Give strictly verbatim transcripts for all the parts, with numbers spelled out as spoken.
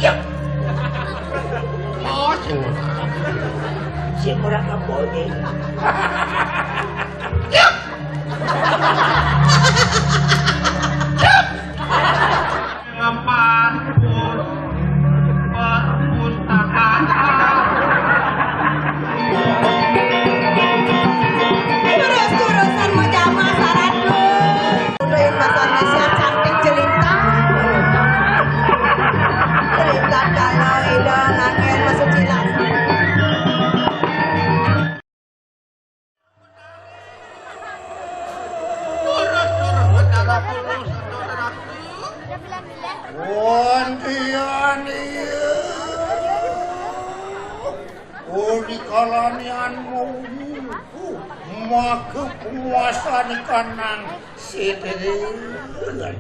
Oh, sing ora. Sing ora kabone. Ngapal pun perpustakaan. Terus-terusan mau jamaah saradu. Udah yang bahasa Indonesia cantik jelintang. Jelintang kalau ida nangin masuk cilas. Wantian iya. Uli kalanian mau maka penguasa di kanang sederegan.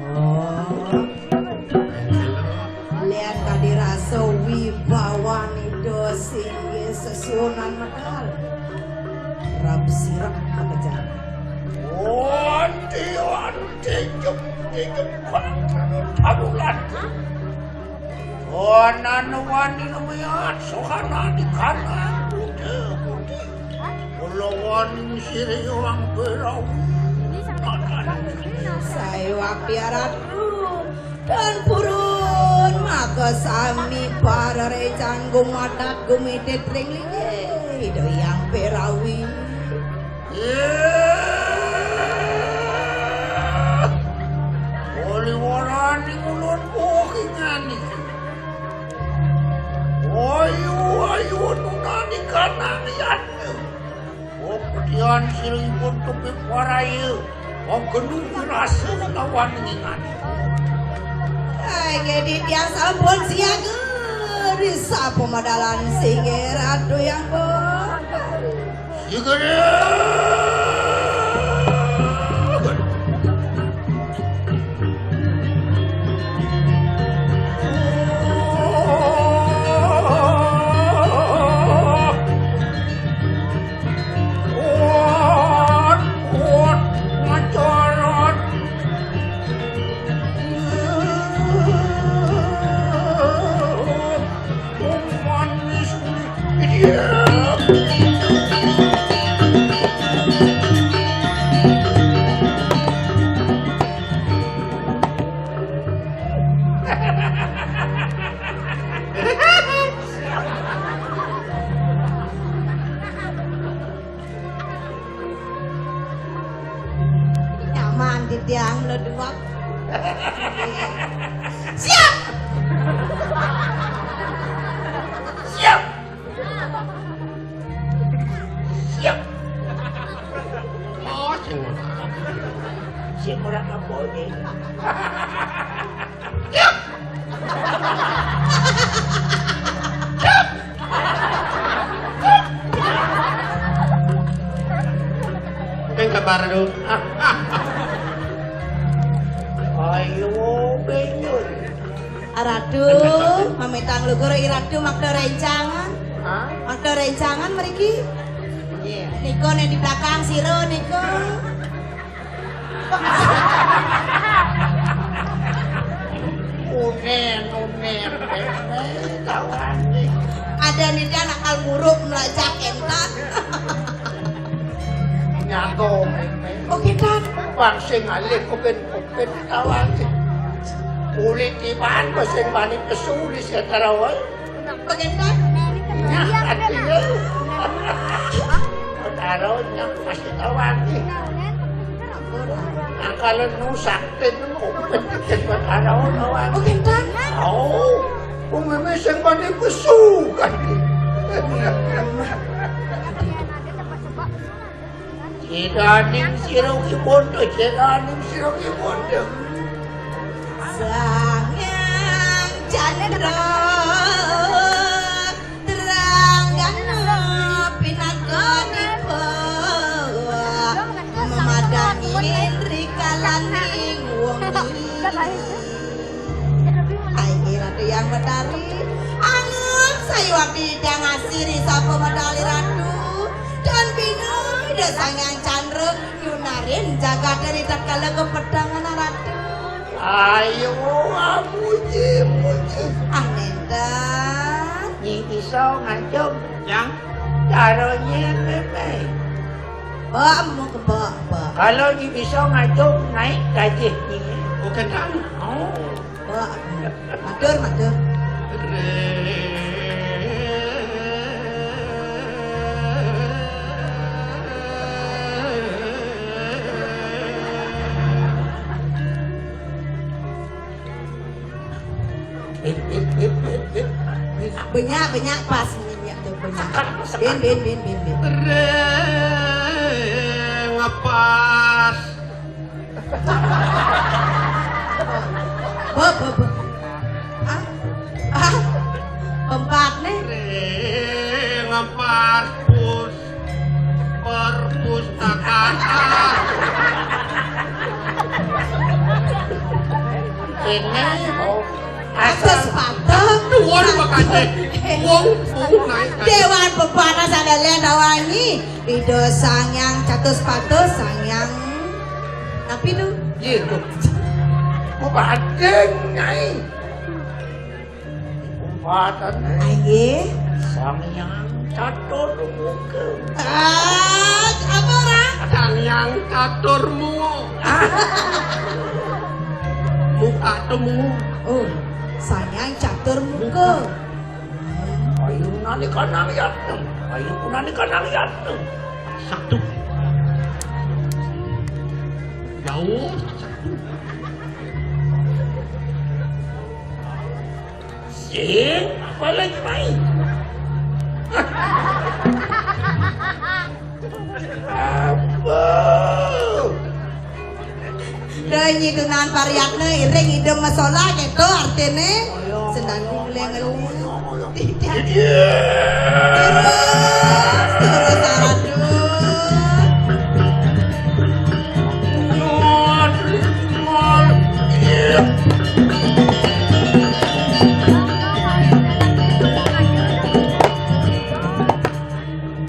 Oh. Lihat tadi rasa wibawa nida singgih sesuunan medal. Rab sirep makejang. Wanti, wanti, jem, jem, tarulan. Onan wani lumiat sohana di kanan. Budi, budi. Kula wani siriyang berawi. Saya wakti aratu. Dan purun maka sami para recan gumadat gumitit ring linggih Ida Hyang Perawi. Yeh. Oli warani ulun buhingan iki. Ayu, ayu, nunani kanang yatna. Putihan siripun tepit waraya. Pagenu rasa lawan ngingan. Hai, jadi dia sampun siaga. Di sapa madalan singgih Ratu yang Bongkar. Sigeregan. Kuat, kuat, ngacaran. Manis. Nyaman di tiang lo dua. Siap. Siap. Siap. Oh, sing ora. Sing ora kabone. Siap. Kan kabar dong. Ayo, benyur. Ratu, mamitang lugur Ratu makda rencangan. Hah? Makda rencangan mriki. Iya. Nika nek di belakang sira nika. Unen, unen, unen, tawani. Ada nih dia nakal buruk melacak entan. Nyago, Meme. Oke, Tan. Bang sing alih kupin-kupin tawani. Kulit iman sing bani pesu di setara wae. Pengentan? Nah, artinya. Taruhnya masih tawani. Nah, kalau nu sakti nu, pengen taruh tawani. Pengentan? Oh, umumnya sing bani pesu kan. Cedaning sira ki bondo, cedaning sira ki bondo. Sang Hyang Candra terang gana pinaka dipa memadangi rikalaning wengi. Ai, Ratu Hyang Betari, angon sayuwakti tiang asiri sapa medal Ratu, dan bina Ida Sang Hyang Candra nyunarin jagat dari tatkala kepetangan Ratu. Ayo, ah, muji, muji. Ah, nénten. Nyi bisa ngajum. Yang? Caranya mémé. Mbok, mau ke mbok, mbok. Kalau nyi bisa ngajum, naik gaji nyi. Oh, kentang. Oh. Mbok. Matur, matur. Banyak, banyak pas nyanyi tuh, banyak. Bin, bin, bin, bin, bin. Ring pas. Be, be, be. Ah, ah, empat nih. Ring pas pus. Perpustakaan. Ini, oh, atas patah. Tuan makanya. Wong, wong naik. Dewan Pembana Sandalian Dawangi. Ida Sang Hyang Catus Patah, Sang Hyang. Tapi tuh. Iya, tuh. Mau batin, Nyai. Umpatane. Aye. Sang Hyang Catur Muka. Ah, apa ora? Sang Hyang Catur Muka. Muka temu. Oh, Sang Hyang Catur Muka. Ayo nani kanang yatna. Ayo nani kanang yatna. Satu. Jauh. Sing, apa lagi main? Apa? Denyi tunan pariakna iring idem masola gitu artine. Sendang ngeleng-ngeleng. Tidak. Terus, terus, aduh.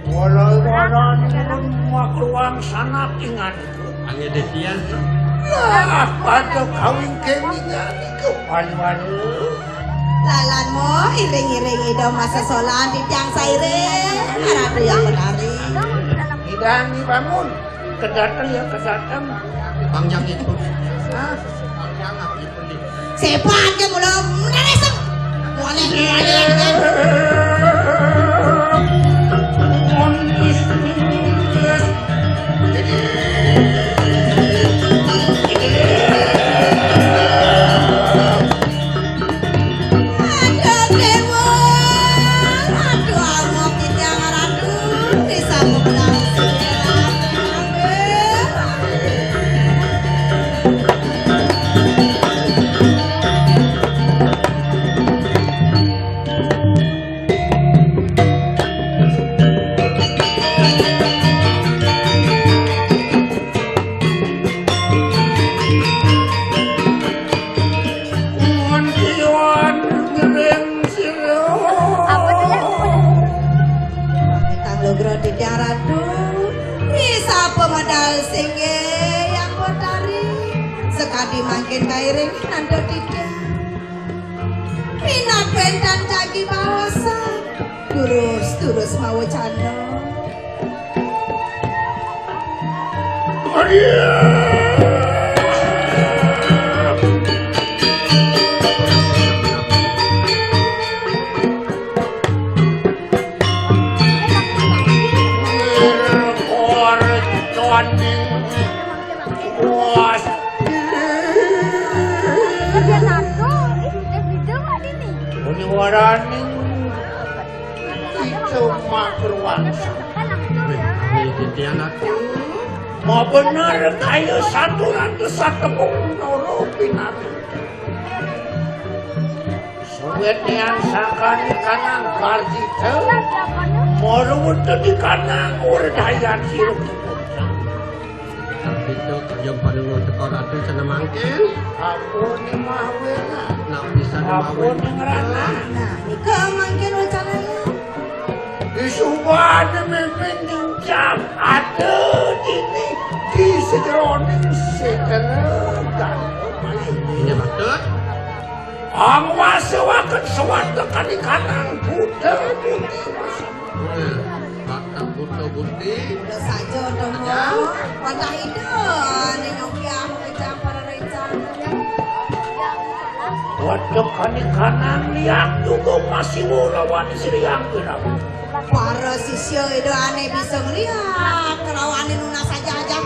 Walau warani pun makruang sangat ingat. Angedetian. Lah, pada kawin keminya niku palu-palu. Lalanmu iring-iring ida masa solan di tiang sairing. Ratu yang menari. Idang dibangun. Kedatang ya kedatang. Bang yang itu. Hah? Bang yang apa itu? Sepan ke mula menarisem. Boleh, boleh, boleh. Aduh, Dewa. Aduh, Allah, kita ngaradu. Bisa menang. Nuwun kiwan ngiring sira. Apa tuh, ya? Kang Logro Didang Ratu, bisa pemedal singgih yang potari. Sekadi mangkin kairing nandha Didang. Minat bentan jagi baosa. Durus, durus mawacana. Waraning Ida makruwangsa. Wih, wih, titian aku. Mau bener kaya satu ratus satepung noro pinatu. Suwet nian sakani kanang barjita. Moro wonten di kanang urdayan sirup. Kita yang paling mau teko ratu sana mangkin. Ampun, Mawena. Nak bisa Ampun, Mawena. Ngerana. Nah, nika mangkin wacananya. Di subane mimpin nincang ada dini di sejeroning seteregan. Ini betul. Angwasa waken sawat tekani kanang buta buti masa. Nah, bakal buta buti. Udah saja, Tomo. Wadah ida, ane nyoki aku kejam para rencana. Wadah kani kanang liak juga masih wulawan Sri Angkira. Para sisya ida ane bisa ngeliat kerawane nunas aja-aja.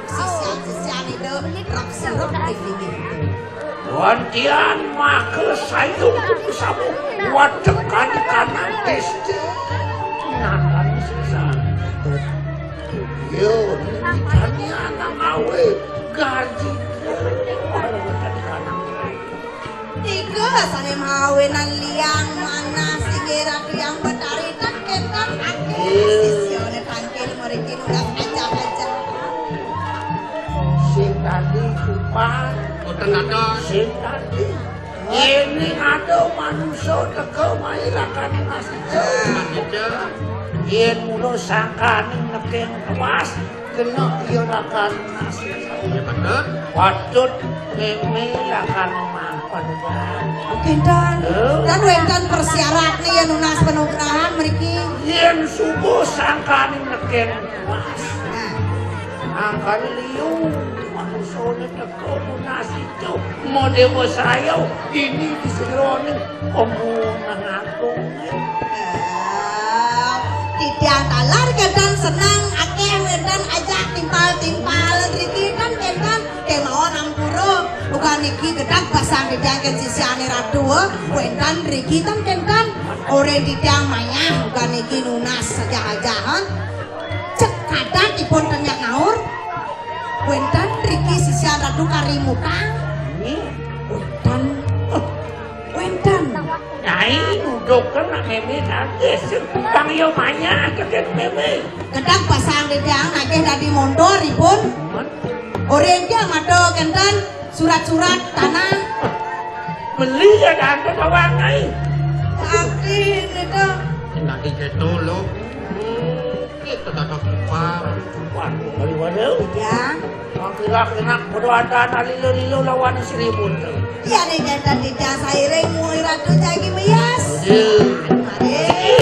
Sisya-sisya ida rak serep ning Wantian maka sayung kuku samu wadekan kanan desti. Nakan sisa. Yo, nitani anak awe gaji. Wadekan kanan. Tiga sane mawenan liang manah sing era tiang betari tak ketan akeh. Iya. Sisione tangkil mriki nugas aja-aja. Sing tadi kupat. Boten ada. Sing tadi. Ini ada manusia teka mailakane Mas Ijo. Mas Ijo. Yen mula sangkane neking tewas, kena iya lakan Mas Ijo. Iya, betul. Patut meme lakan mapan. Kinten. Eh? Dan wenten persyaratne ya nunas penugrahan mriki. Yen subuh sangkane neking tewas. Nah. Angkane liu manusane teka nunas itu. Model saya ini di sejeroning omongan aku. Ah, titiang taler kedan seneng akeh wenten ajak timpal-timpal riki kan kedan kemawon ampura. Bukan niki gedang pasang kedan ke sisiane ratu, eh. Wenten riki kan kedan ore titiang mayah bukan niki nunas sajah-jahan. Cek kadang dipun tenyak ngaur. Wenten riki sisian Ratu Kari Mutang. Nggih. Wenten. Oh, wenten. Nyai nuduhken nak meme nangis. Bang yo manya keken meme. Kedang pasang dedang nagih dadi mondor ipun. Oreng dia mata kenten surat-surat tanah. Beli ya dan bawang nyai. Arti itu. Nanti gitu lo. Kita dapat kupar. Waduh, waduh, waduh. Ya. Mangkilah enak berdoa dan lilo-lilo lawan seribu tu. Ya, ni jantan di jasa iring mui ratu jagi meyas. Iya. Mari.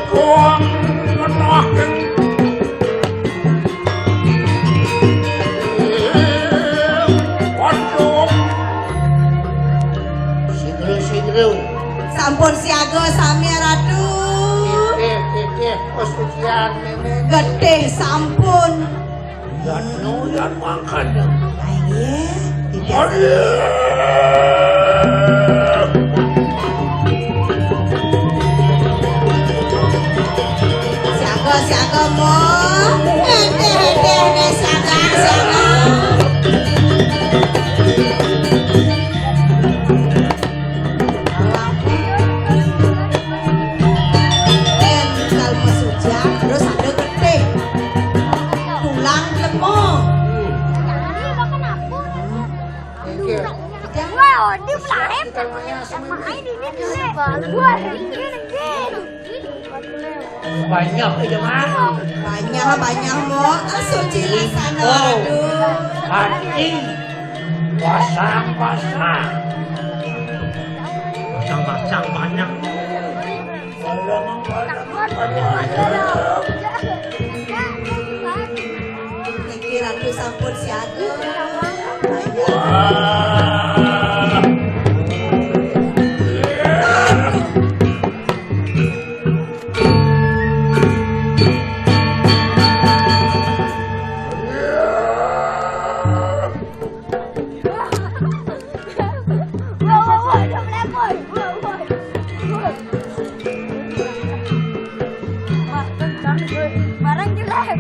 Kuang menah. Waduh. Sigel, sigel. Sampun siaga sami, Ratu. Titih, titih, pesucian, Meme. Getih sampun. Yan nuyan mangkana. Aye, titih. Aye. Siaga, siaga, Mo. Getih, getih, ne siaga, siaga. Yen kalau mau sujak, terus ada getih. Tulang lemo. Wah, Odi pelahep. Main ini dulu. Wah, ini lagi. Banyak aja, Mas. Banyak, banyak, Mo. Ah, suci rasanya. Oh. Aduh. Hati. Pasang-pasang. Pasang-pasang banyak. Niki Ratu sampun siaga. Banyak. Barang jelek.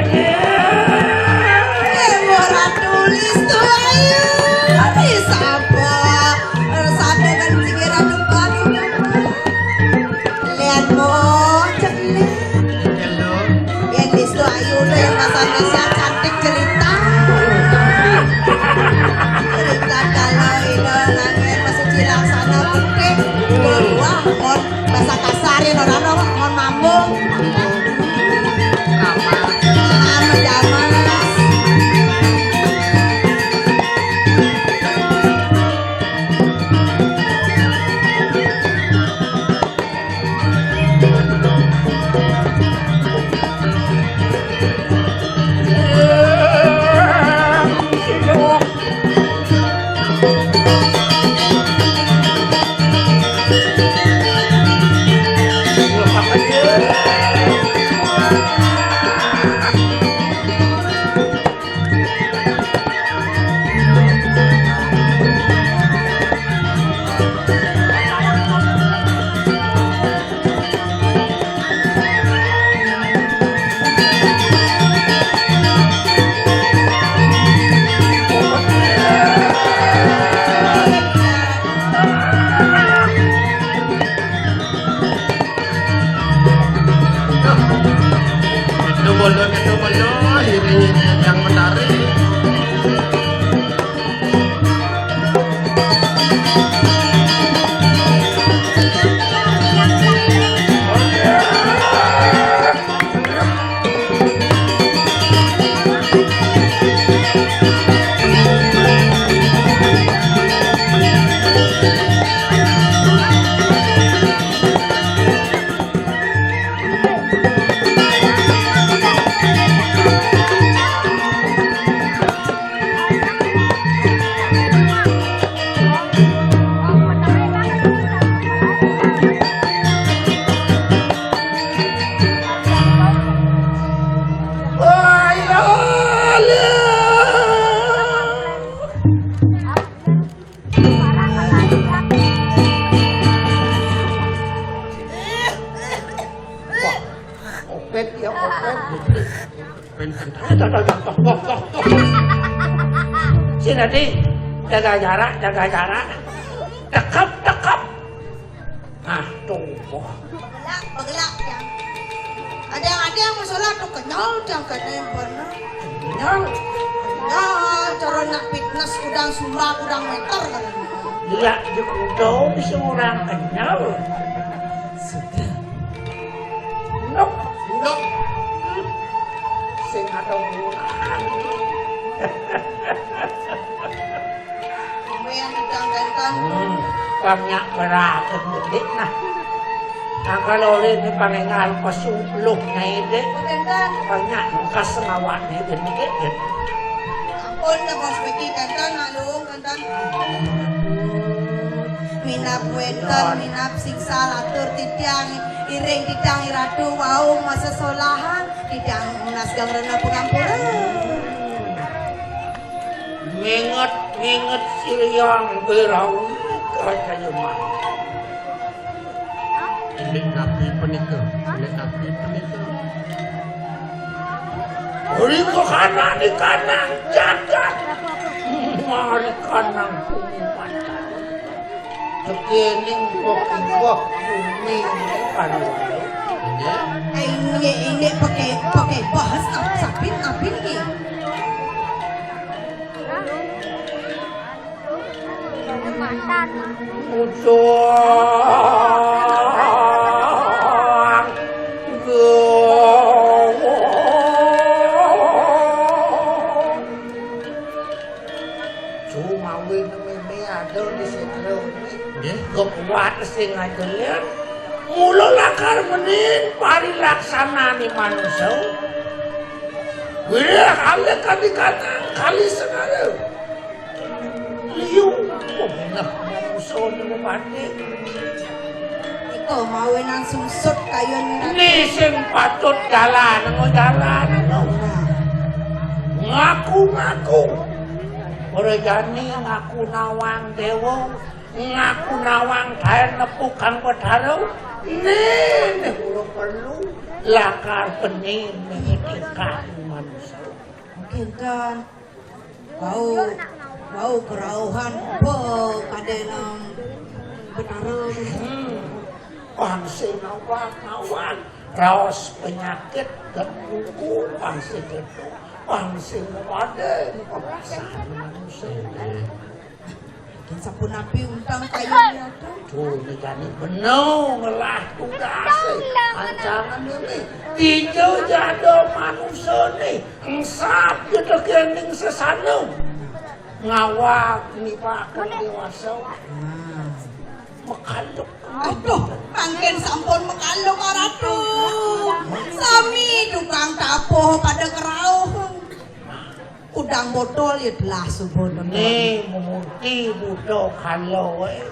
Eh, ora tulis to, ayo. Wis apa? Satu kan sing ora tebak. Lihat mo, cenik. Yen wis to ayu to yang masa-masa cantik cerita. Cerita kalau itu nang yen masih cilik sana gede. Wah, mon bahasa kasar ya ora ono, mon mamung. Amat jaman. Itu bolo, itu bolo, ini yang menarik. Opet ya, opet. Sini, Di. Jaga jarak, jaga jarak. Tekep, tekep. Nah, tuh. Pegelak, pegelak, ya. Ada yang, ada yang masalah tuh kenyal, jangan kena yang bener. Kenyal. Ya, cara nak fitness, kudang sumba, kudang meter, katanya. Iya, di kudang bisa orang kenyal. Sudah. Nok, nok. Sing ada orang. Sampeyan sedang kenten. Hmm, banyak beragam dedik nah. Nah, kalau ini panengan pesuluh ngedik. Kenten. Banyak bekas sengawaknya dedik. Ampun, Bos Beki, kenten, maklum, kenten. Minab wenten, minab sing salah atur titiang, iring titiang iratu wau masesolahan, titiang nunas geng rena pangampura. Nginget, nginget siliang berau kacayuman. Indik nabi punika, indik nabi punika. Rika kana di kanang jagat, mari kanang bumi pancala. Tekening kok iwak bumi pancala. Nggih. Eh, ini, ini pakai, pakai bahasa sapin, apin ini. Ujung Sumawi meme ada di sini. Nggih. Kekuat sing aja. Mula lakar menin parilaksanané manusa. Wiréh alih kadi kanang kali segara. Liu, peminah manusa niku mati. Iko Mawinan sungsut kayun. Ni sing patut jalan, mau jalan, no. Ngaku-ngaku. Berjani ngaku nawang dewa, ngaku nawang taen nepuk kang Betara. Ni, ni urung perlu. Lakar pening ni tingkah manusia. Kinten. Bau, bau kerauhan, bo, kadena Betara. Hmm. Pang sing nawang-nawang, raos penyakit dan kuku, pang sing gedhe, pang sing ngewade, perasaan manusia. Sapunapi untang kayune, Ratu? Duh, nika ni beno ngelah tugas. Ancangan ini. Dija jada manusane, engsap jedekening sesana. Ngawag nipaken dewasa. Nah. Mekanduk. Aduh, mangkin sampun mekanduk, Ratu. Sami tukang tabuh pada kerauh. Kudang botol ya telah subuh. Ni murti buta kala wae.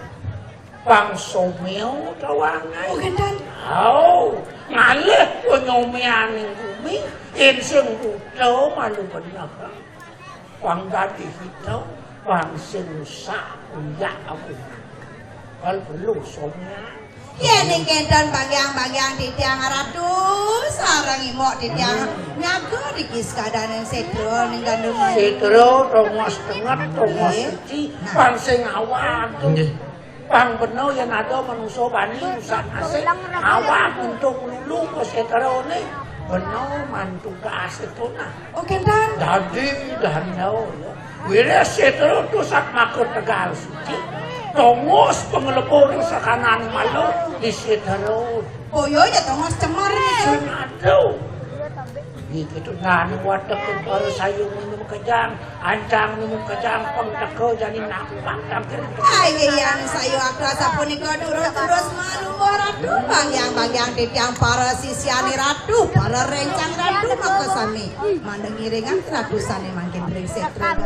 Pang somya tawangai. Oh, kenten. Au, ngalih panyomianing bumi, yen sing buta malu beneh. Pang dadi hita, pang sing rusak uyak aku. Kal perlu somya. Yen ing kenten bagiang-bagiang titiang Ratu, sareng imok titiang nyaga riki sekadaning setra ning gandum. Setra, tongos tenget, tongos suci, pang sing awak. Nggih. Pang bena yen ada manusa bani rusak asik, awak untuk lulu ke setrane. Bena mantugas itu nah. Oh, kenten. Dadi danda ya. Wiris setra tusat makur tegal suci. Tongos panglebur sekanan malu di setra. Boyo ya tongos cemar. Aduh. Iki to nang wadek para sayung minum kejang, ancang minum kejang, pang teka jani nampak tangkir. Ayeyan sayu akra sapunika durus-durus malu Ratu, bagiang-bagiang titiang para sisiane Ratu, para rencang Ratu, maka sami mandeng iringan Ratu sane mangkin ring setra.